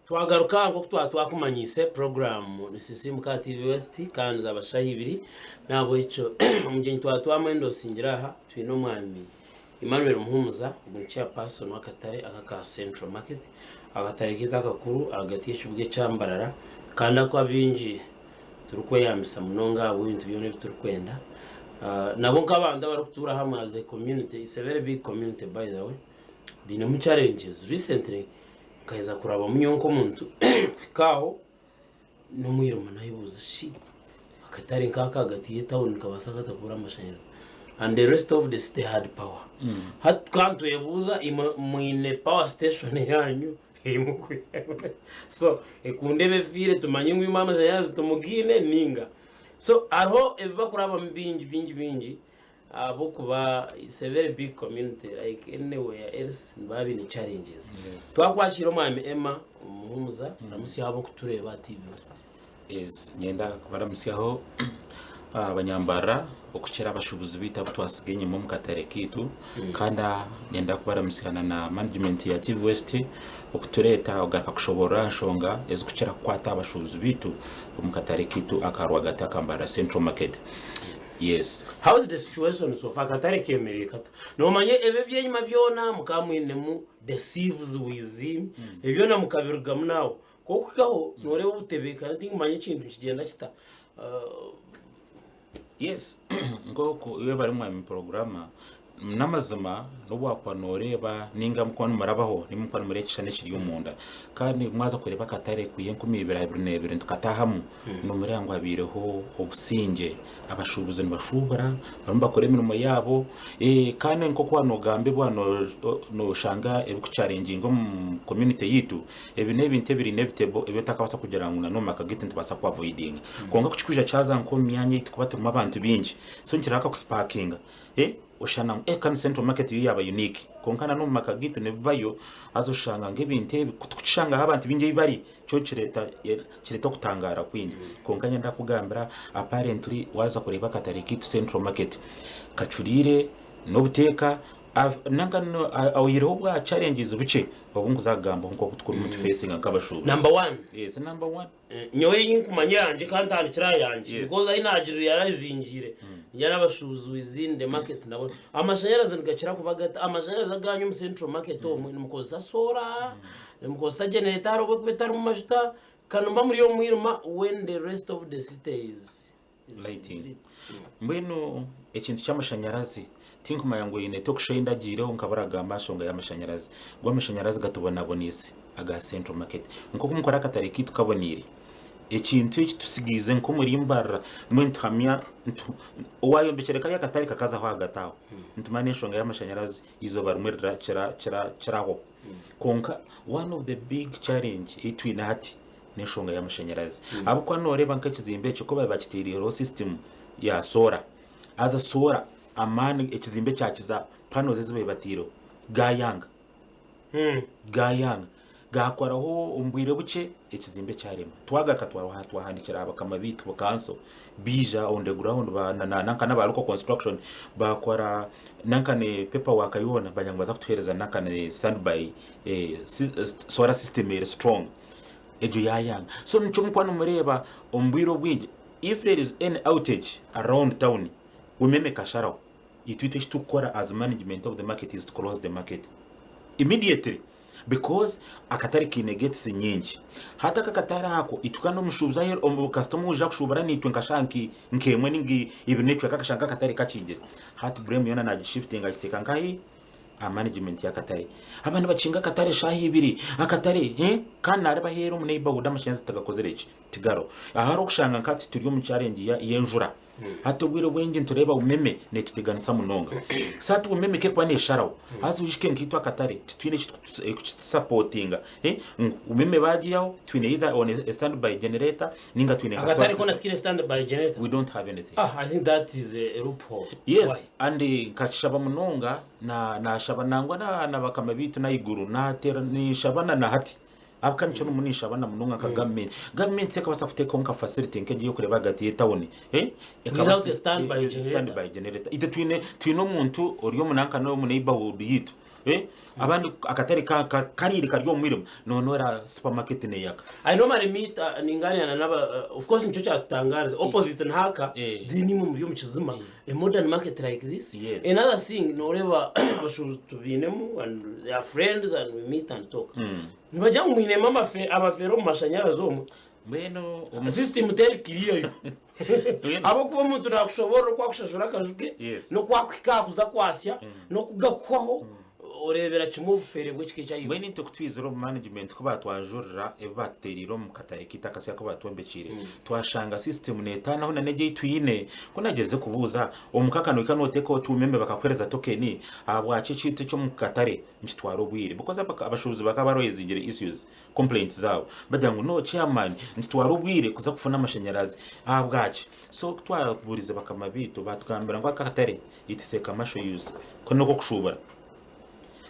Twagaruka nk'oku twaba twakumanyiise, puroguraamu ni Sisiimuka aha TV West kandi zaaba shaaha ibiri. N'ahabw'ekyo omugyenyi twaba twamwendoosingira aha, twine omwami Emmanuel Muhumuza, ogu ni chairperson w'akatare aka aka Central Market, akatare kaitu akakuru ahagati y'ekibuga ekya Mbarara kandi aku abaingi turikweyambisa munonga ahabw'ebintu byona ebi turikwenda. Nabo nk'abantu abarikutuura hamwe as a community, it's a very big community by the way, bainemu challenges. Recently, Nkaheza kurabamu nyowe nk'omuntu kuhika aho n'omwirima nayebuuza shi akatare nk'aka ahagati y'etawuni nikabaasa kata kubura amashanyarazi and the rest of the city had power. Hati tukaba nitwebuuza imwe mwine power station yaanyu ei mukwihamu so ekunde ebe efiire tumanye ngu imwe amashanyarazi timugaine ninga so hariho ebi bakurabamu bingi bingi bingi Ahabw'okuba it's a very big community like anywhere else nibaba baine challenges. Yes. Twakwakira omwami Emma Omuhumuza, ramutsya abo okutureeba aha TV West. Yes, nyenda kubaramutsyaho abanyambarara okukira abashuubuzi baitu abu twasiga enyima omu katare kaitu kandi nyenda kubaramutsya na na management ya TV West okutureeta kugaruka kushoboorora aha nshonga ezikukira kukwata abashuubuzi baitu omu katare kaitu aka rwagati aka Mbarara Central Market. Yes. How is the situation so far akatare kemereire kata? Nomanya ebi ebyenyima byona mukaba mwinemu the thieves within ebyo byona mukabirugamu nawe kokuhikaho noreeba obutebekane tinkumanya ekintu nikigyenda kita Yes, nk'oku iwe bari mwami purogurama N'amazima n'obu wakuba nooreeba nainga mukuba nimurabaho naimwe mukuba nimureeba ekishushani ekiri omunda. Kandi mwaza kureeba akatare kwiha 2022 tukataahamu, nomureeba ngu habaireho obusingye. Abashuubuzi nibashuubura, barimu nibakora emirimo yaabo kandi nk'oku waaba noogamba ebi waaba nooshanga ebirikucharenginga omu community yaitu, ebi n'ebintu ebiri inevitable ebi otakabaasa kugira ngu n'omu maka gaitu nitubaasa ku avoidinga. Kwonka ku kirikwija kyaza nk'omu myanya ei turikuba turimu abantu baingi, so nikirahuka kusipakinga. Eh, oshana ngu eh, kandi Central Market yo yaaba unique. Kwonka na n'omu maka gaitu nibibayo, haza oshanga ngu ebintu ebi ku tukukishanga ahu abantu baingi ahu bari, kyo kireeta eh, kireeta okutangaara kwingi. Kwonka nyenda kukugambira apparently waaza kureeba akatare kaitu Central Market kacuriire n'obuteeka af- nanka no- a- oihireho bwa challenges bukye obu nkuza kugambaho nk'oku tukurimu nitufacinga nk'abashuubuzi. Number one. Yes, number one. Nyowe ei nkumanya eyangye ka ntandikire aha yangye Yes. because ahi nagirealizingiire ningira n'abashuubuzi within the market nabo amashanyarazi nigakira kuba gata amashanyarazi aganyu omu central market omwe nimukozesa solar nimukozesa generator hariho obu ekuba etarimu majuta kandi nimuba muri omu mwirima when the rest of the city is is Lighting. lit. Mbwenu ekintu ky'amashanyarazi tinkumanya ngu oine talk show ei ndagiireho nkaba oragamba aha nshonga y'amashanyarazi. Go amashanyarazi gatubonaboniise aga Central Market. Nk'oku mukora akatare kaitu kaboneire, ekintu eki tusigaize nk'omuri Mbarara mbwenu nituhamya ntu owaayombekire kariya akatare kakazaho ahagati aho, nitumanya n'enshonga y'amashanyarazi eizooba rimwe rira kira kira kiraho. Kwonka one of the big challenge ei twine hati n'enshonga y'amashanyarazi. Ahabw'okuba nooreeba nk'ekizimbe eki ku baabaire bakitaireho system ya soora, haza soora amaani ekizimbe kyakiza panels ezi baabaire bataireho gaayanga, gaayanga, gaakoraho omu bwire bukye ekizimbe kyarema. Twagaruka twahandiikira bakama baitu kanso baija on the ground nanka n'aba local construction baakora nanka paper work yoona baagira ngu nibaza kutuheereza nanka stand by solar system eri strong. Egyo yaayanga. So nikyo mukuba nimureeba omu bwire obwingi if there is any outage around town, umeme ekasharaho, itwe itwe eki turikukora as management of the market is to close the market immediately because akatare kaine gates nyingi. Hati aka akatare ako itwe kandi omushuubuzi ahi omu kasitoma oija kushuubura naitwe nka shaaha nk'emwe ninga ibiri n'ekicweka akashanga akatare kakingire. Hati blame yoona naagishifitinga agiteeka nkahi? aha management y'akatare. Aba nibakinga akatare eshaaha ibiri, akatare eh, kandi nareeba aheeru omu neighborhood amashanyarazi tigakozire ki? Tigariho. Aha hariho okushanga nka hati turi omu challenge ya y'enjura. Hati obwire obwingi nitureeba umeme netuteganisa munonga. So hati umeme ku erikuba nesharaho, haza oijuke nkaitwe akatare titwine ekikutusapotinga eh, ngu umeme baagihaho twine either on a standby generator ninga twine nka Akatare solar kona system. tikine standby generator. We don't have anything. Ah, I think that is a, a loophole. Yes, Why? and nkakishaba munonga na nashaba nangwa na, na bakama baitu n'aiguru natera ninshaba na na hati ahabw'okuba nikyo ndimu ninshaba na munonga nka government. Government tekabasa kuteekaho nka facility nk'egyo ey'okureeba ahagati y'etawuni eh, Without a standby eh, generator. standby generator. Itwe twine twine omuntu ori omu nanka n'omu neighborhood yaitu. Eh, abandi akatare ka- ka- kariire kari omu mwirima nonoora supermarket neyaka. I normally meet ninganira naba of course nikyo kyatutangaarize opposite nhaaka Eh. then imwe muri omu kizima a modern market like this. Yes. Another thing noreeba abashuubuzi tubiinemu and they are friends and we meet and talk. Nibagira ngu mwinemu amafe abafeere omu mashanyarazi omwo. Mbwenu omu System teri clear yo. Mbwenu- Ahabw'okuba omuntu naakushoboorora oku akushashura akaju ke, Yes. n'oku akuhika aha kuza kwasya, n'oku gakuhwaho, oreebera kimwe obufeere bw'ekika eki aine. Mbwenu itwe ku twizire omu management ku baatwanjurira ebi baatuteereire omu katare kaitu akasya aku baatwombekiire, twashanga system neetaanaho na n'egi ei twine. Ku nagyeze kubuuza, omu ka kanu ohika nooteeka oti umeme bakakuheereza tokeni, ahabwaki ekintu eky'omu katare nikitwara obwire? Because abashuubuzi bakaba barwaizingire issues complaints zaabo bagira ngu no chairman nitutwara obwire kuza kufuna amashanyarazi ahabwaki so ku twaburize bakama baitu batugambira ngu aka akatare it's a commercial use ko n'okokushuubura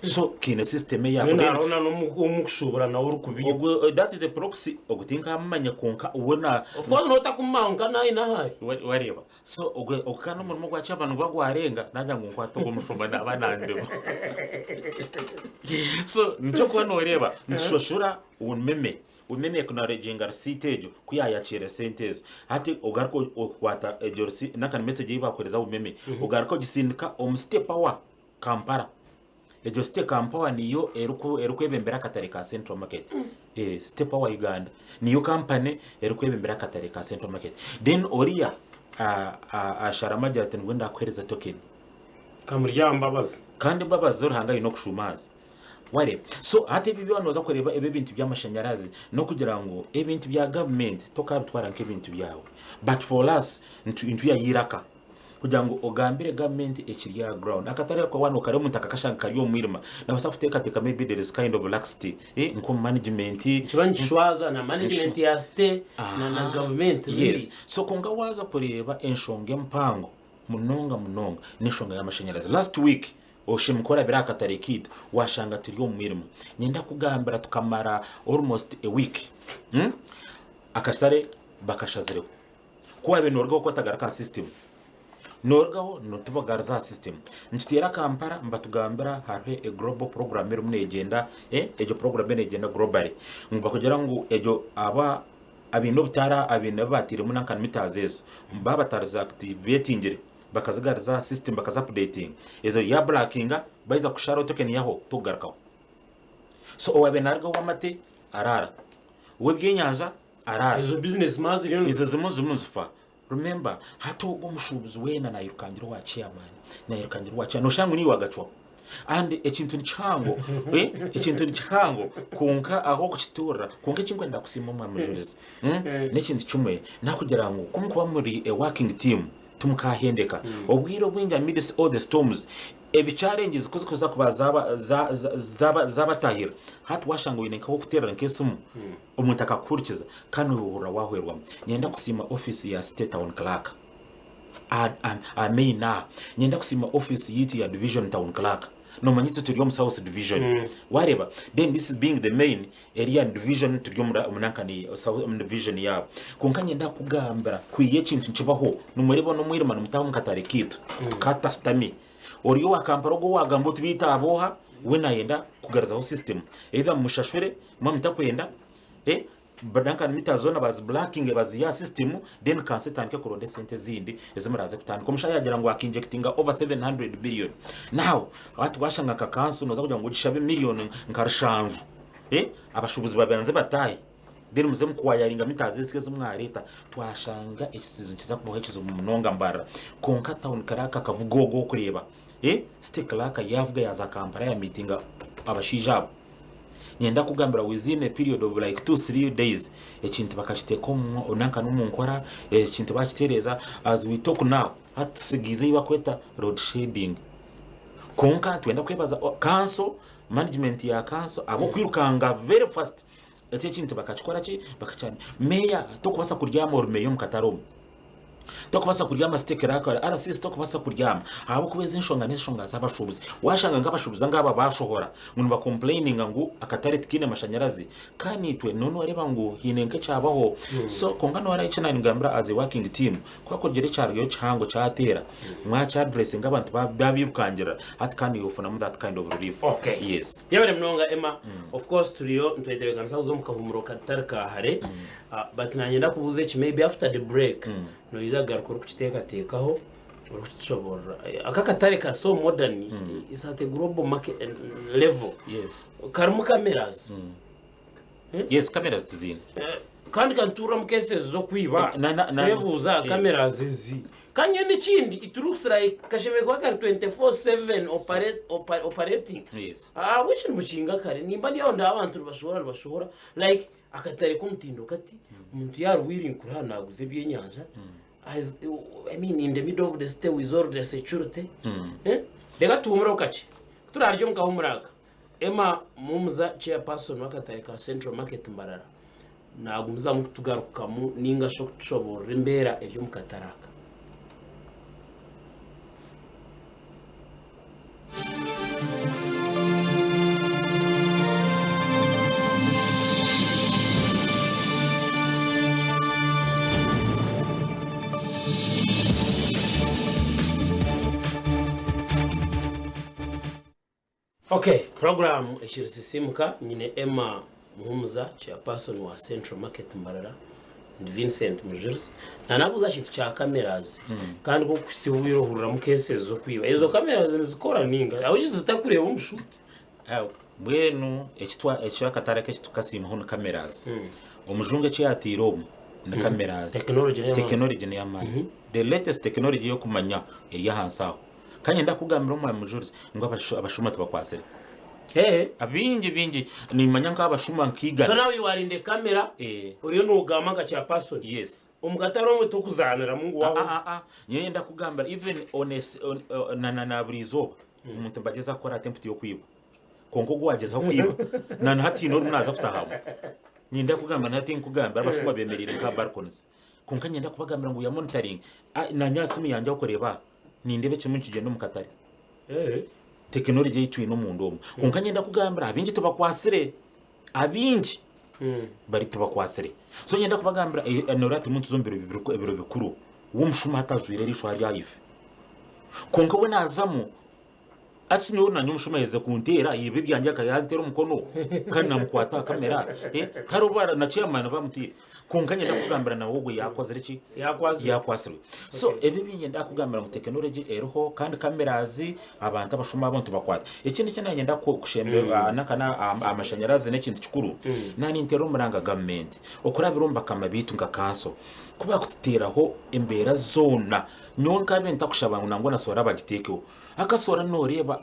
so kaine system eyaako Mbwenu then hariho na n'omukushuubura nawe orikubiiba. ogwo that is a proxy ogwo tinkamumanya kwonka we na Of course notakumumanya kwonka naine ahu ari. Wa- wareeba So ogwe ogwo ka n'omurimo gwa chairman niguba gwarenga nagira ngu nkwate ogwo mushumba naaba nandema. So nikyo okuba nooreeba nitushashura umeme, umeme acknowledginga receipt egyo ku yaayakiira sente ezo. Hati ogaruka okwata egyo receipt nanka ni message ei baakuheereza umeme, ogaruka ogisindika omu city power Kampala. Egyo City Kampower niyo erikwebembera akatare ka Central Market. Eh, City Power Uganda niyo company erikwebembera akatare ka Central Market. Then oriya asharamu agira ati nibwo ndakuhereza token. Kamuri aha Mbabazi. Kandi Mbabazi zo Ruhanga aine okushuma azi. Wareeba? So hati ebi byona nooza kureeba ebi ebintu by'amashanyarazi n'okugira ngu ebintu bya gavumenti tokabitwara nk'ebintu byawe. But for us nituya eiraka. Kugira ngu ogambire gavumenti ekiri aha ground. Akatare ako waaba nokareeba omuntu akakashanga kari omu mwirima, nabaasa kuteekateeka maybe there is kind of laxity nk'omu management. Nikiba nikishwaza na management ya site na na gavumenti really. Yes. So kwonka waaza kureeba enshonga empango munonga munonga n'enshonga y'amashanyarazi. Last week oshemereire kuba orabire aha katare kaitu waashanga turi omu mwirima. Niinyenda kukugambira tukamara almost a week akatare bakashazireho. Ku waabaire noorugaho kwatagaruka aha system, noorugaho tibagaruza aha system. Nituteera Kampala nibatugambira hariho e global program erimu neegyenda, egyo program neegyenda globally. Ngu bakugira ngu egyo aba abaine obutaara abaine abu baatairemu nanka meters ezo, baaba bataraziactivatingire bakazigaruza aha system bakazi updatinga, ezo yaaburakinga baaheza kusharaho token yaaho tokugarukaho. So owaabaire naaruga ow'amate araara, ow'ebyenyanja araara. Ezo business ma ziriyo Ezo zimwe zirimu nizifa. Remember hati ogwo omushuubuzi weena nairukangira owa chairman, nairukangira owa chairman, noshanga ngu niiwe wagacwaho. And ekintu ni kihango, eh, ekintu ni kihango kwonka ahu okukituurira, kwonka eki ndikwenda kusiima Omwami Mujurizi, mm, n'ekintu kimwe, nakugira ngu ku mukuba muri a working team, timukahendeka. Obwire obwingi amidst all the storms, ebi challenges ku zikuza kuba zaba za- za- zaba zabatahira, hati washanga oine nk'ahokuteerera nk'esimu, Omuntu akakuhurikiza kandi nohurira wahwerwamu. Niinyenda kusiima ofiisi ya City Town Clerk main aha. Niinyenda kusiima ofiisi yaitu ya Division Town Clerk. Nomanya itwe turi omu South Division. Wareeba? Then this being the main area and division turi omu nankani omu division yaabo. Kwonka niinyenda kukugambira kwiha ekintu nikibaho, nimureeba n'omwirima nimutaaha omu katare kaitu tukatasitami. Ori owa Kampala ogwo owagamba oti beitu aba oha? We nayenda kugaruzaho system. Either mumushashure Mwaba mutakwenda eh, nanka mita zoona bazi blackinge baziihe aha system then kanso etandike kuronda esente ezindi ezi muraaze kutandika. Omushaija yaagira ngu akinjectinga over 700 billion. Now hati waashanga nka kanso nooza kugira ngu ogishabe million nka rushanju eh, abashuubuzi babanze bataahe then muze mukuwayaringa mitazi ezi ezi mwareeta. Twashanga ekizibu nikiza kubaho ekizibu munonga Mbarara. Kwonka town clerk akavuga ogwo okureeba eh, city clerk yaavuga yaaza Kampala yaamiitinga abashaija abo. Niinyenda kukugambira within a period of like 2-3 days ekintu bakakiteeka omu nanka n'omu nkora ekintu bakitereeza as we talk now hati tusigiize ei bakweta load shedding kwonka nitwenda kwebaza kanso management ya kanso ahabw'okwirukanga very fast eki ekintu bakakikora ki bakakyana meeya tokubaasa kuryama ori meeya omu katare omu. Tokubaasa kuryama siteeka erakora RCC tokubaasa kuryama ahabw'okuba ezi enshonga n'enshonga z'abashuubuzi. Waashanga nk'abashuubuzi aba baashohora ngu nibakompureyininga ngu akatare tikaine mashanyarazi kandi itwe noba nooreeba ngu haine nk'ekyabaho. So kwonka nooreeba eki naanigambira as a working team ku hakugira ekyarugayo kihango kyateera mwakyaduresinga abantu baabirukangirira hati kandi iwe ofunamu that kind of relief. Okay. Yes. Yebare munonga Emma. Of course turiyo nitwetebeekanisa kuza omu kahuumuro katari ka hare. But nanyenda kubuuza eki maybe after the break noija kugaruka orikukiteekateekaho orikukitushoboorora. Aka akatare ka so modern is at a global market level. Yes. Karimu cameras. Yes, cameras tuziine. Kandi kanituuriramu cases z'okwiba. Na Twebuuza aha cameras ezi. Kandi nyowe n'ekindi it looks like kashemereire kuba kari 24/7 operating. Yes. Ahabw'eki nimukinga kare nimba ndi aho ndeeba abantu nibashohora nibashohora like Akatare k'omutindo kati, omuntu yaaba ari willing kuriha naaguza ebyenyanja, I mean in the middle of the city with all the security. Eh? Reka tuhumureho kakye. Ku turaarye omu kahumuro aka, Emma Muhumuza chairperson w'akatare ka Central Market Mbarara naagumizamu kutugarukamu ninga shi okutushoboorora embeera eri omu katare aka. Okay, program ekiri sisimuka nyine Emma Muhumuza chairperson wa Central Market Mbarara ndi Vincent Mujurizi nanabuuza aha kintu kya cameras kandi nk'oku obwire ohuriramu cases z'okwiba ezo cameras nizikora ninga ahabw'eki zitakureeba omushuma Mbwenu eki akatare aka eki tukasiimaho ni cameras. Omujungu eki yaataire omu ni cameras. Technology n'ey'amaani. Technology n'ey'amaani. The latest technology ey'okumanya eri ahansi aho. Ka niinyenda kukugambira omwami Mujurizi ngu abashuma tibakwatsire. Baingi baingi niimanya nk'abashuma So nka igana. now you are in the camera Eh. oriyo noogamba nka chairperson. Yes. Omu katare omwe tokuzaaniramu ngu Ah, waaba ah, ah, ah. Niinyenda kugambira even on a s- on, na, na, na buri izooba omuntu nibagyezaho kukora attempt y'okwiba. Kwonka ogu waagyezaho kwiba na na hati haine orimu naaza kutahamu. Niinyenda kugamba na hati nkugambira abashuma beemereire nk'aha balconies. Kwonka niinyenda kubagambira ngu we are monitoring. Ah, naanye aha simu yangye aho kureeba aha Nindeeba ekirimu nikigyenda omu katare. Tekinologi ei twine omunda omu. Kwonka niinyenda kugambira abaingi tibakwatsire. Abaingi bari tibakwatsire. So niinyenda kubagambira noreeba turimu nituza omu biro ebiro bikuru, we omushuma hati ajwaire eriisho hariya ahaifo. Kwonka we naazamu, hati nyowe naanye omushuma yaaheza kunteera yaiba ebyangye akayantera omukono kandi naamukwata aha kamera, tihariho na chairman bamutaire. Kwonka niinyenda kukugambira nawe ogwo yaakozire ki? Yaakwatsirwe. Yaakwatsirwe. So ebi ebi niinyenda kukugambira ngu tekinologi eriho kandi cameras abantu abashuma abo nitubakwata. Ekindi eki naanyenda kushembe naka aha mashanyarazi n'ekintu kikuru, naaninteera omuranga gavumenti okurabira omu bakama baitu nka kanso ku baakututeeraho embeera zoona, nyowe nkaabaire ntakushaba ngu nangwa na soora bagiteekeho. Akasoora nooreeba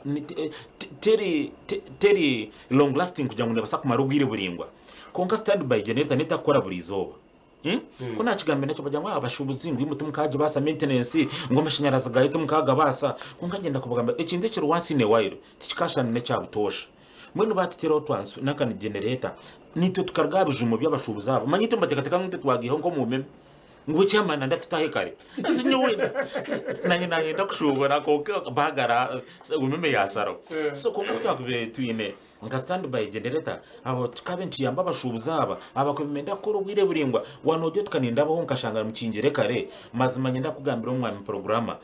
teri teri long lasting kugira ngu neebaasa kumara obwire buraingwa. Kwonka stand by generator neyo etakukora buri izooba. Ku naakigambire nakyo bagira ngu abashuubuzi ngu imwe timukagibaasa maintenance, ngu amashanyarazi gaayo timukagabaasa. Kwonka ngyenda kubagambira ekintu ekiri once in a while tikikaashushana n'ekya butoosha. Mbwenu baatuteeraho trans nanka ni generator, naitwe tukaruga aha bijumo by'abashuubuzi abo. Manya itwe nibateekateeka ngu itwe twagiihaho nk'omu meme. Ngu chairman nanda tutahe kare. Haza nyowe nanye nayenda kushuubura kwonka baagara umeme yaasharaho. So kwonka ku twakubaire twine nka stand by generator aho kikaaba nikiyamba abashuubuzi aba abakubaire nibenda kukora obwire buraingwa wanoogye oti kanindabaho nkashanga mukingire kare mazima niinyenda kukugambira omwami programmer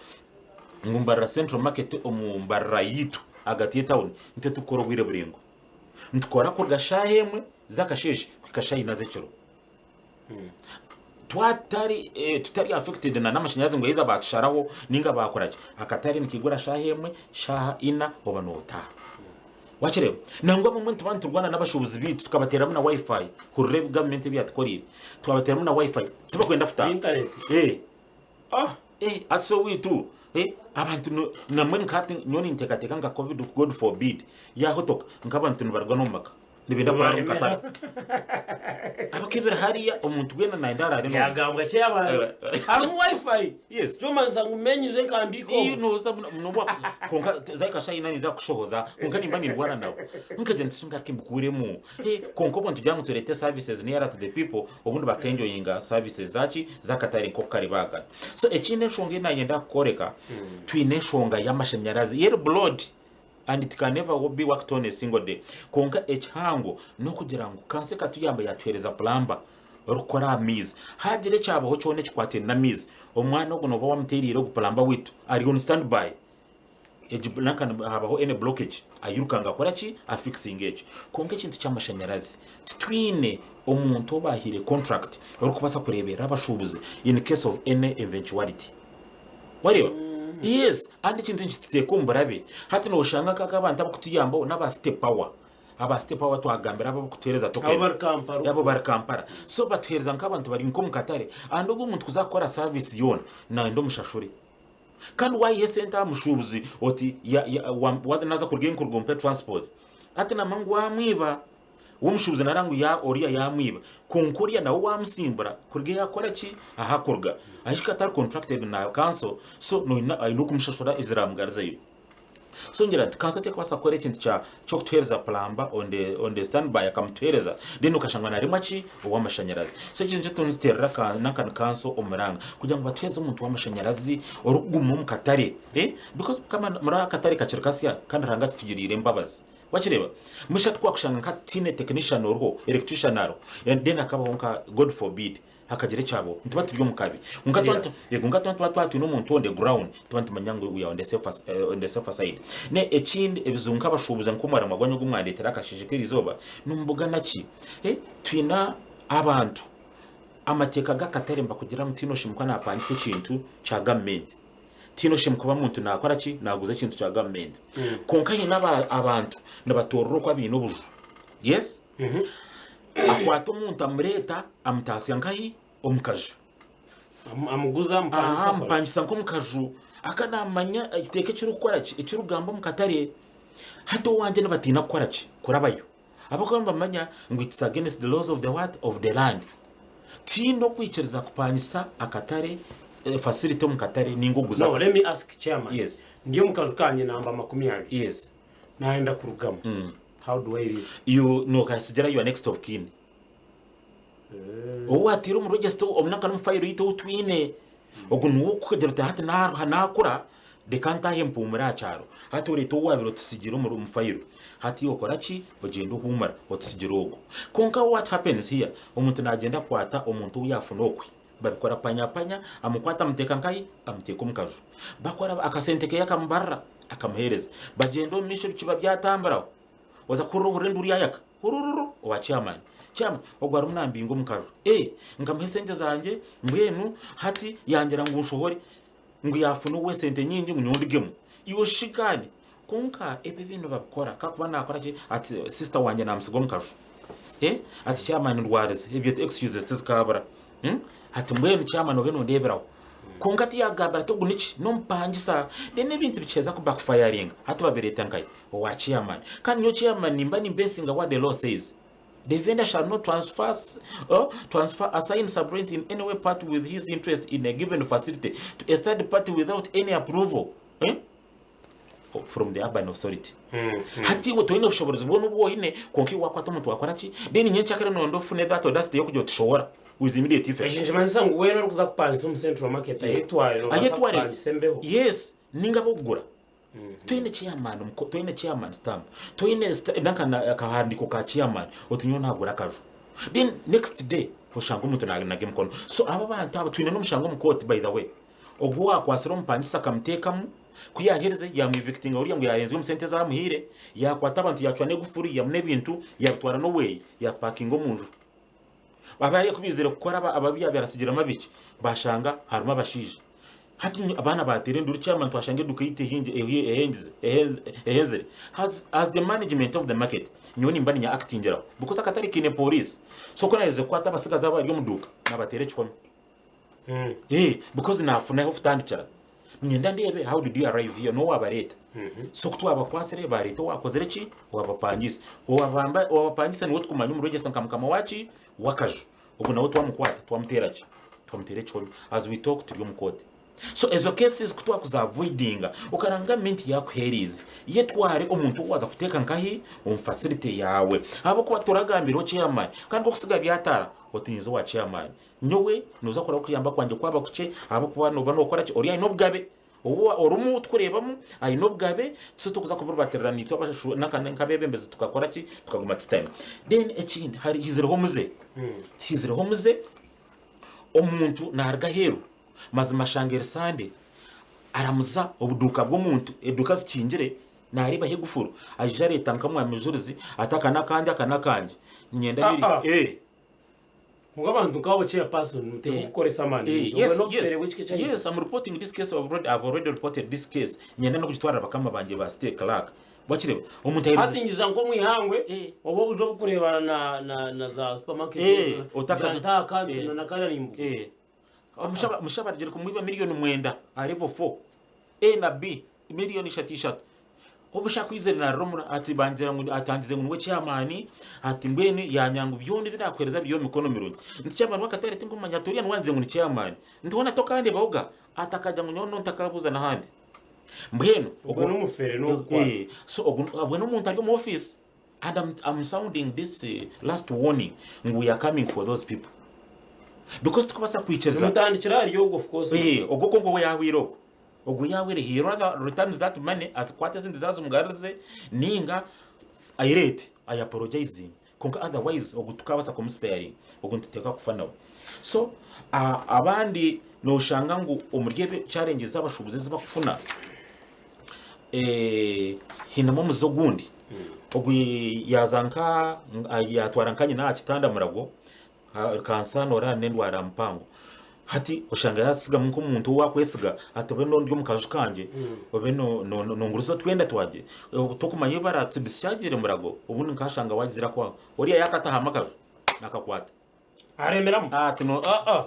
ngu Mbarara Central Market omu Mbarara yaitu ahagati y'etawuni nitwe turikukora obwire buraingwa. Nitukora kuruga shaaha emwe z'akasheeshe kuhika shaaha ina z'ekiro. Twatari tutari affected na n'amashanyarazi ngu either baatusharaho ninga baakora ki, akatare nikaigura shaaha emwe, shaaha ina oba nootaaha. Wakireeba? Nangwa abamwe nituba niturwana n'abashuubuzi baitu tukabateeramu na wifi, hurira ebi gavumenti ebi yatukoreire, twabateeramu na wifi tibakwenda kutaaha. Internet. Eh. Ah! Eh, hati so owaitu eh, abantu no- namwe nka hati nyowe ninteekateeka nka covid god forbid yaahotoka nk'abantu nibaruga n'omu maka. Nibenda kurara omu katare. Abakebera hariya omuntu weena nayenda arare n'omu. Yagambwa chairman. Harimu wifi. Yes. Kyomanisa ngu menyize enkambiika Iyo omu. noza nobu konka zaika shaha ina niza kushohoza konka nimba nindwara nawe. Nkagira nti ngaruke mbikuremu. Eh, konka obu nitugira ngu turete services nearer to the people obundi bakenjoyinga services zaki z'akatare nk'oku kare baagara. So ekindi enshonga ei nayenda kukworeka twine enshonga y'amashanyarazi eri broad. and it can never be worked on a single day kwonka ekihango n'okugira ngu kanso ekatuyamba yatuheereza plumber orikukora aha maizi hagira ekyabaho kyona ekikwataine n'amaizi omwana ogu nooba wamuteereire ogu plumber waitu ari on stand by egi nanka habaho any blockage airuka ngu akore ki afixinge ekyo kwonka ekintu ky'amashanyarazi titwine omuntu ou baahaire contract orikubaasa kureeberera abashuubuzi in case of any eventuality. Wareeba? Yes, and ekintu nikituteeka omu burabe. Hati noshanga nk'aka abantu abakutuyambaho n'aba City Power. Aba City Power twagambira abo abakutuheereza Abo token. bari Kampala. Abo bari Kampala. So batuheereza nk'abantu bari nk'omu katare. And ogwo omuntu kuza kukora service yoona, nayenda omushashure. Kandi wayiha esente aha mushuubuzi oti ya, ya, wa, waza naza kuruga enkuruga ompe transport. Hati namanya ngu wamwiba. W'omushuubuzi nara ngu ya oriya yamwiba kwonka oriya nawe wamusimbura kuruga yakora ki aha kuruga ahika atari contracted na council so noine aine okumushashura eziramugaruzayo so ngira nti council tekubaasa kukora ekintu kya ky'okutuheereza plumber on the on the stand by akamutuheereza then okashanga naremwa ki ow'amashanyarazi so ekyo nikyo turikuteerera ka nankani council omuranga kugira ngu batuheereze omuntu w'amashanyarazi orikuguma omu katare eh because kama muri akatare kakiri kasya kandi Ruhanga atutugiriire embabazi. Wakireeba? Mbwenu shi twakushanga nka tihaine technician oriho, electrician ariho, and then hakabaho nka God forbid hakagira ekyabaho, nituba turi omu kabi. Kwonka twaba Serious. yego, kwonka twaba twaba twine omuntu on the ground, nituba nitumanya ngu we are on the safer, on the safer side. Ne ekindi ebizibu nk'abashuubuzi nk'omurimo gwanyu ogu mwandeetera akasheeshe k'erizooba, nimubugana ki? Eh, twine abantu, amateeka g'akatare nibakugira ngu tihaine oshemereire kuba naapangisa ekintu kya gavumenti. Tihaine oshemereire kuba muntu naakora ki? Naaguza ekintu kya gavumenti. Kwonka haine abantu nibatoorera oku abaine obuju. Yes? Akwata omuntu amureeta amutaasya nkahi? Omu kaju. Amuguza amupangisa. Aha, amupangisa nk'omu kaju. Aka naamanya ekiteeka ekirikukora ki? Ekirikugamba omu katare. Hati owangye nibatiina kukora ki? Kurabayo. Ahabw'okuba nibamanya ngu it's against the laws of the what? Of the land. Tihaine okwikiriza kupangisa akatare, eh, facility omu katare ninga oguza. No, let me ask chairman. Yes. Ndi omu kaju kangye namba 20. Yes. Nayenda kurugamu. How do I leave? You nokasigira your next of kin. Ou wateire omu register omu nanka n'omu fayiro yaitu ou twine. Ogu niwe okugira oti hati naruha nakura reka ntaahe mpuumure aha kyaro. Hati oreeta ou wabaire otusigiire omuri omu fayiro. Hati iwe okora ki? Ogyenda ohuumura otusigira ogwo. Kwonka what happens here, omuntu nagyenda akwata omuntu ou yafuna okwe, babikora panyapanya, amukwata amuteeka nkahi? Amuteeka omu kaju. Bakora akasente keye akamubarira akamuheereza. Bagyenda omu maisho ebicuba byatamburaho, oza kuhurira ohurira enduuru yayaka. Hurururu owa chairman. Chairman, ogwo arimu nambinga omu kaju. Eh, nkamuha esente zangye, mbwenu hati yangira ngu nshohore, ngu yafuna owe esente nyingi ngu nyowe ndugemu. Iwe shi kandi? Kwonka ebi ebindi nibabikora, kakuba nakora ki, ati sister wangye namusiga omu kaju. Eh, ati chairman ndwarize, ebyo excuses tizikabura. Hmm? Ati mbwenu chairman obe nondeeberaho. Kwonka tiyagambira ati ogu niki? N'omupangisa. Then ebintu bikiheza ku backfiringa, hati babireeta nkahi? Owa chairman. Kandi nyowe chairman nimba nimbesinga what the law says. The vendor shall not transfer, oh, transfer, assign, subrent in any way part with his interest in a given facility to a third party without any approval. Eh? From the urban authority. Hati iwe toine bushoboorozi bwona obu oine kwonka iwe wakwata omuntu wakora ki? Then nyencakare nonda ofune that audacity y'okugira oti shohora with immediate effect. Eki nikimanyisa ngu weena orikuza kupangisa omu Central Market ayetware nobaasa Ayetware. kupangisa embeho. Yes, ninga ab'okugura. Toine chairman omuko toine chairman stamp toine nanka akahandiiko ka chairman oti nyowe nagura akaju then next day oshanga omuntu nanaga emikono so abo abantu abo twine n'omushango omu kooti by the way ogwo owakwatsire omupangisa akamuteekamu ku yaherize yamu evictinga oriya ngu yahenzire omu sente ezi amuhaire yakwata abantu yacwa n'egufuri yihamu n'ebintu yabitwara n'oweye yapakinga omunju Abariya ku baizire kukora ababi yaabaire atsigiremu abaishiki baashanga harimu abashaija. Hati abaana baateera enduuru chairman twashanga eduuka yaitu ehenzire. As the management of the market nyowe nimba niinya actingiraho because akatare kaine police so ku naaherize kukwata abatsigazi abari omu duuka naabateera ekihome. Because naafunaho ah'okutandikira. Niinyenda ndeebe how did you arrive here, n'owaabareeta. So ku twabakwasire baareeta owaakozire ki? Owaabapangisa. Owabamba owaabapangisa niwe tukumanya omu register nka mukama waaki? W'akaju. Ogwo nawe twamukwata twamuteera ki? Twamuteera ekihome. As we talk turi omu kooti. So ezo cases ku twakuzi avoidinga okaranga gavumenti yaakuheeriize, yetware omuntu ou waaza kuteeka nkahi? Omu facility yaawe. Ahabw'okuba toragambiraho chairman kandi nk'okusiga byataara otiinze owa chairman. Nyowe noza kureba okuyamba kwangye kwaba kukye ahabw'okuba noba nokora ki? Ori aine obugabe. Ou orimu ou tukureebamu aine obugabe, so tikuza kuburibatirira naitwe abashu nanka nk'abeebembezi tukakora ki? Tukaguma tutami. Then ekindi hari hizireho omuze, hizireho omuze omuntu naruga aheeru mazima ashanga eri Sunday aramuza obuduuka bw'omuntu eduuka zikingire nareebaho egufuru aija areeta nka mwami Mujurizi ati aka n'akangye aka n'akangye niinyenda Ah, ah. Kwonka abantu nk'abo chairperson muteekwa kukoresa amaani maingi. Obwo n'obufeere bw'ekika ekya Yes, I'm reporting this case. I've already, I've already reported this case. Nyenda n'okugitwarira bakama bangye ba state clerk. Wakireba? Omuntu aherize Hati ngiza nk'omu ihangwe Eh. oba obuju obukureebana na, na, na za supermarket Eh, ezo, otaka- ngira ntaaka Eh. na kariya nimbuga. Eh. Omushaba omushaba arugire kumwiba miliyoni mwenda aha level 4 A na B miliyoni ishatu ishatu. Obu shi akwizire narira omuri ati bangira ngu atangize ngu niwe chairman ati mbwenu yanyanga ngu byona ebi nakuhereza biri omu mikono mirungi. Nti chairman w'akatare tinkumanya ati oriya niwe angize ngu ni chairman. Nti hoona tokandebaho ga? Ati akagira ngu nyowe no ntakabuuza n'ahandi. Mbwenu Ogwo n'omufere n'okukwata. Eh, so ogu obwe n'omuntu ari omu office and I'm, I'm sounding this last warning ngu we are coming for those people because tikubaasa kwikiriza Nimutandikira ahari ogwo of course. Eh, ogwo kwonka we yahwire ogwo Ogwo yaahweire he rather returns that money azikwate ezindi zaazimugarurize ninga ayireete ayi apologizinge kwonka otherwise ogwo tukaabaasa kumusparinga ogwo nituteekwa kufa nawe. So abandi nooshanga ngu omuri ebyo challenges z'abashuubuzi ezi bakufuna hainemu omuze ogundi ogu yaaza nka yaatwara nka nyina aha kitanda murago Kansaana oraara n'endwara mpango. Hati oshanga yaatsigamu nk'omuntu ou akwesiga ati obe n'ori omu kaju kangye, obe nonguriza otwenda twangye, tokumanya ebi baraatudisikyagire murago, obundi nkashanga waagizire akwaho. Oriya yaakatahamu akaju, naakakwata. Aremeramu? Ati no. Ah ah.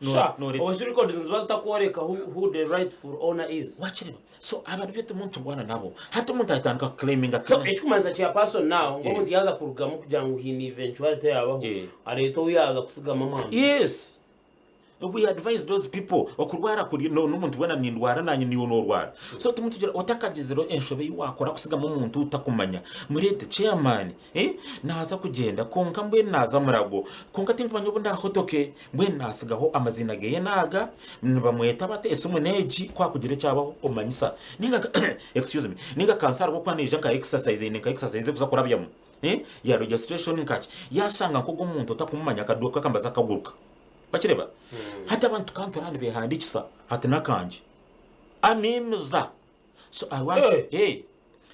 No, Sha, no, obu shi records niziba zitakworeka who, who the rightful owner is. Wakireeba? So abantu beitu omuntu turwana nabo. Hati omuntu atandika kuclaiminga So ekirikumanyisa chairperson now ngu Eh. omuntu yaaza kurugamu kugira ngu haine eventuality eyaabaho, Eh. areeta ou yaaza kutsigamu amwambire. Yes. We advise those people okurwara kuri no- n'omuntu weena nindwara nanye niiwe norwara. So timutugira otakagizire enshobe ei wakora kutsigamu omuntu otakumanya. Mureete chairman eh, naaza kugyenda kwonka mbwenu naaza murago kwonka tinkumanya obu ndaahotoke Mbwenu naatsigaho amaziina ge n'aga, nibamweta bata, esimu n'egi, ku hakugira ekyabaho omanyisa. Ninga nka excuse me, ninga kansa hariho okuba naija nka exercise, aine nka exercise ekuza kurabyamu eh, ya registration nkaki, yaashanga nk'ogwo omuntu otakumumanya akaduuka akambaza akaguruka. Wakireeba? Hati abantu ka nituraba nibeehandiikisa hati n'akangye. Amiimiza. So I want, Hey! hey,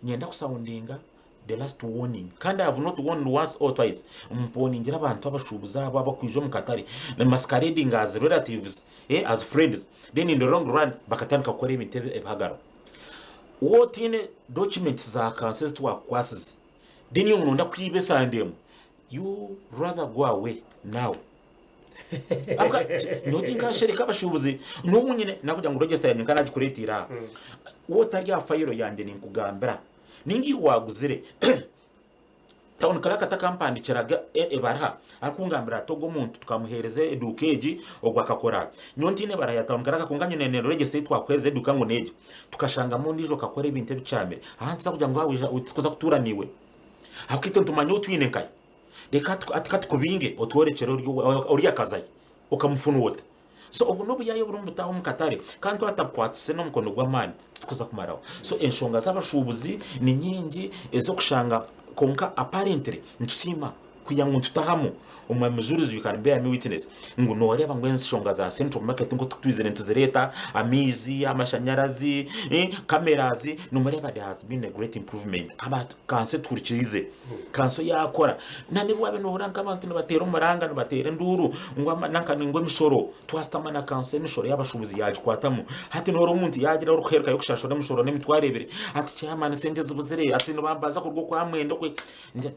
nyenda kusoundinga the last warning kandi I have not warned once or twice mponingira abantu abashuubuzi abo abakwija omu katare masquerading as relatives eh, as friends then in the long run bakatandika kukora ebintu ebi- ebihagaro wotiine documents za kanso ezi twakukwasize then iwe nonda kwiba esande emwe you rather go away now Ahabw'okuba ti- nyowe tinkashereka abashuubuzi n'obu nyine nakugira ngu register yangye nkanagikureetiire aha wootari aha fayiro yangye ninkugambira ninga iwe waaguzire town clerk atakampandikiraga ebaruha arikungambira ati ogu omuntu tukamuheereza eduuka egi ogu akakora ati nyowe ntiine ebaruha ya town clerk kwonka nyine ne register ei twakuheereza eduuka ngu n'egi tukashangamu ondiijo akakora ebintu ebikyamire aha nituza kugira ngu waija tikuza kutuura naiwe ahabw'okuba itwe nitumanya ou twine nkahi Reka ati katukubinge otworekyere ori akazahi okamufuna ota? So obu n'obuyaayi oburimu butaaha omu katare kandi twatabukwatise n'omukono gw'amaani titukuza kumaraho. So enshonga z'abashuubuzi ni nyingi ez'okushanga kwonka apparently nitusiima kwiha ngu nitutahamu Omwami Mujurizi you can bear me witness ngu nooreeba ngu enshonga za Central Market nk'oku twizire nituzireeta amaizi, amashanyarazi, cameras nimureeba there has been a great improvement. Abantu kanso etuhurikiriize. Kanso yaakora. Na n'obu waabaire noohurira nk'abantu nibateera omuranga nibateera enduuru ngu ama- nanka ngu emishoro, twashutama na kanso emishoro y'abashuubuzi yaagikwatamu. Hati noora omuntu yaagira orikuheerekayo kushashura emishoro n'emitwaro ebiri, ati chairman sente zibuzire, ati nibambaza kuruga okwa mwenda okwe, nti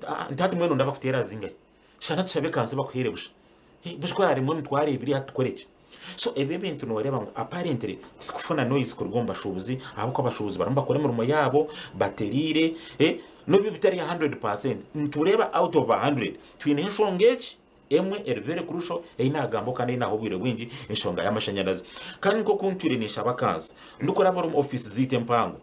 hati mbwenu ndaba kuteera zingahi? Shana tushabe kanso bakuheere busha. Busha ku oraaremwa emitwaro ebiri hati tukore ki? So ebi ebintu nooreeba ngu apparently titukufuna noise kuruga omu bashuubuzi ahabw'okuba abashuubuzi barimu nibakora emirimo yaabo batereire eh, n'obu bitari a 100% nitureeba out of 100 twineho enshonga egi emwe eri very crucial ei naagambaho kandi ei naaha obwire bwingi enshonga y'amashanyarazi. Kandi nk'oku ntwire ninshaba kanso ndikuraba omu ofiisi zaitu empango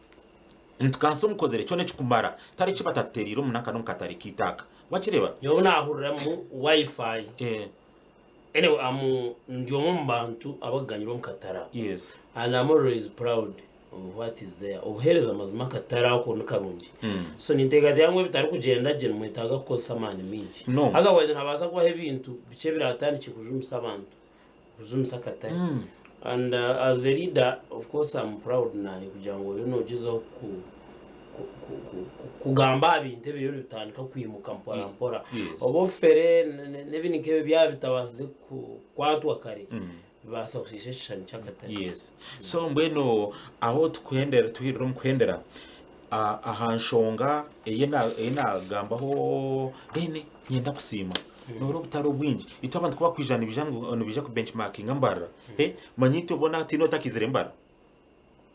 nti kanso mukozire kyona ekikumara tari eki batatutereire omu nanka n'omu katare kaitu aka. Wakireeba? Nyowe naahuriramu Wi-Fi. Eh. Anyway, I'm ndi omwe omu bantu abakuganyirwa omu katare ako. Yes. And I'm always proud of what is there. Obuheereza mazima akatare ako ni karungi. So ninteekateeka ngu ebitarikugyenda gye nimwetaaga kukozesa amaani maingi. No. Otherwise nihabaasa kubaho ebintu bikye ebiratandikye kujumisa abantu, kujumisa akatare. And as a leader, of course I'm proud naanye kugira ngu oriyo noogyezaho ku kugamba aha bintu ebiriyo nibitandika kwimuka mpora mpora. Yes. Oba obufere n'ebindi nk'ebyo byaba bitabaasize kukwatwa kare, bibaasa kushiisha ekishushani ky'akatare. Yes. So mbwenu aho tukuhendera tuhirire omu kuhendera ah, aha nshonga ei na- ei nagambaho then nyenda kusiima noora obutare obwingi itwe abantu ku bakwija nibaija ngu nibaija ku benchmarkinga mbarara eh, manya itwe boona hatiine otakizire mbarara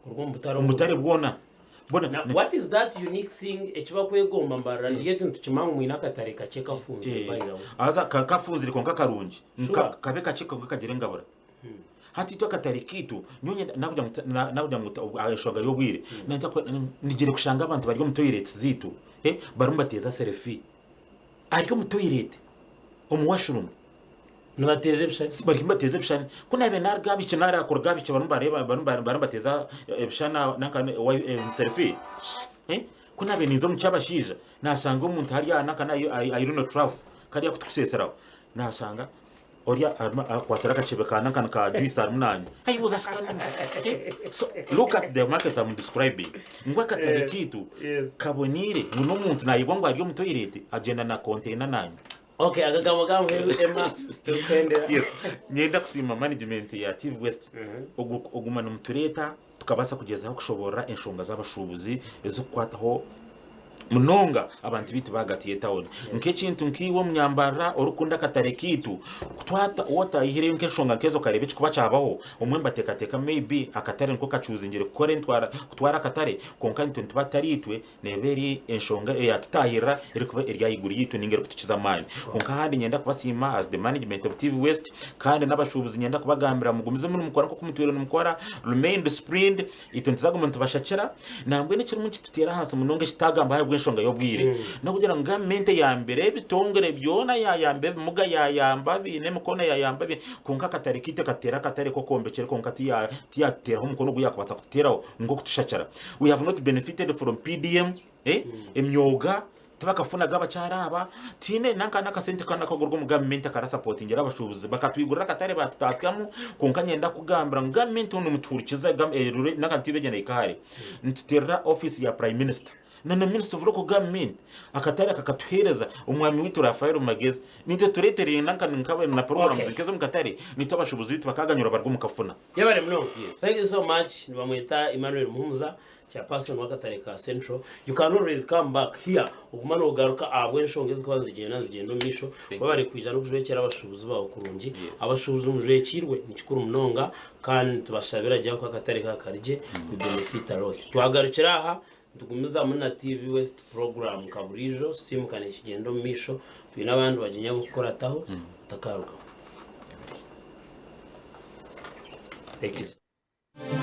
Kuruga omu butare omu butare bwona bona Na, what is that unique thing ekibakwegomba mbarara niryo eki nitukimanya ngu mwine akatare kakye kafunzire Eh, by the way. haza ka- kafunzire kwonka karungi Sure. Nka- kabe kakye kwonka kagira engabura hati itwe akatare kaitu nyowe nyenda- nakugira ngu ta- na- nakugira ngu ta- aha enshonga y'obwire nayenda ku- nigire kushanga abantu bari omu toilets zaitu eh, barimu bateeza selfie ari omu toilet omu washroom Nibateeza ebishushani. Bari nibateeza ebishushani. Ku naabaire naaruga aha biiki nari kuruga aha biiki barimu nibareeba barimu barimu nibateeza ebishushani aha nanka selfie. Ku naabaire ninza omu ky'abashaija naashanga omuntu ari aha nanka aha urinal trough kariya aku turikuseeseraho naashanga ori arimu akwatsire akakyebe ka nanka ka juice arimu naanywa. Ayebuuza shi kanu so look at the market I'm describing ngu akatare kaitu kaboniire ngu n'omuntu naayebwa ngu ari omu toilet agyenda na container naanywa. Okay, akagambo ka muheru Emma turikuhendera. Yes. Nyenda kusiima management ya TV West ogu oguma nimutureeta tukabaasa kugyezaho kushoboorora enshonga z'abashuubuzi ezikukwataho munonga abantu baitu bahagati y'etawuni. Nk'ekintu nk'iwe omunyambarara orikukunda akatare kaitu, kutwata wotayihireyo nk'enshonga nk'ezo okareeba ekikuba kyabaho, omwe nibateekateeka maybe akatare niko kacuuzingire kukora entwara kutwara akatare kwonka itwe nituba tutari itwe Neeba eri enshonga eyatutaahirira erikuba eri ahaiguru yaitu ninga erikutukiza amaani. Kwonka ahandi niinyenda kubasiima as the management of TV West kandi n'abashuubuzi niinyenda kubagambira mugumizemu nimukora nk'oku mutwire nimukora, remain disciplined, itwe nituzaguma nitubashakira. Nambwenu ekirimu nikituteera ahansi munonga ekitagambwa ahabw'enshonga y'obwire n'okugira ngu gavumenti eyambire ebitongore byona yayamba ebimuga yayamba abaine emikono yayamba kwonka akatare kaitu ekateera akatare k'okwombekyera kwonka tiyatuteeraho omukono ogu yakubaasa kututeeraho nk'okutushakira. We have not benefited from PDM, eh? Emyoga tibakafunaga abakyara aba tiine nanka n'akasente kana akagurwa omu gavumenti akarasapotingira abashuubuzi bakatwigurira akatare batutaasyamu kwonka nyenda kugambira ngu gavumenti onu mutuhurikize eh, nanka ntibeegyenda hika hare nituterera office ya prime minister na na minister of local government akatare akakatuheereza omwami waitu Raphael Magezi nitwe tureetereye nanka nkaba na programs Okay. nk'ezo omu katare nitwe abashuubuzi baitu bakaganyura barwa omu kafuna Yebare munonga. Yes. Thank you so much. Nibamweta Emmanuel Muhumuza, chairperson w'akatare ka Central. You can always come back here oguma nogaruka ahabw'enshonga ezikuba nizigyenda nizigyenda omu maisho. Thank Webare kwija n'okujwekyera abashuubuzi baawe kurungi. Yes. Abashuubuzi mujwekiirwe nikikuru munonga kandi nitubashabira gye ahabw'okuba akatare ka kari gye we benefit a lot. Twagarukira aha nitugumizamu na TV West program nka buriijo sisiimuka nekigyenda omu maisho. Twine abandi bagyenyi ab'okukurataho otakarugaho. Thank you.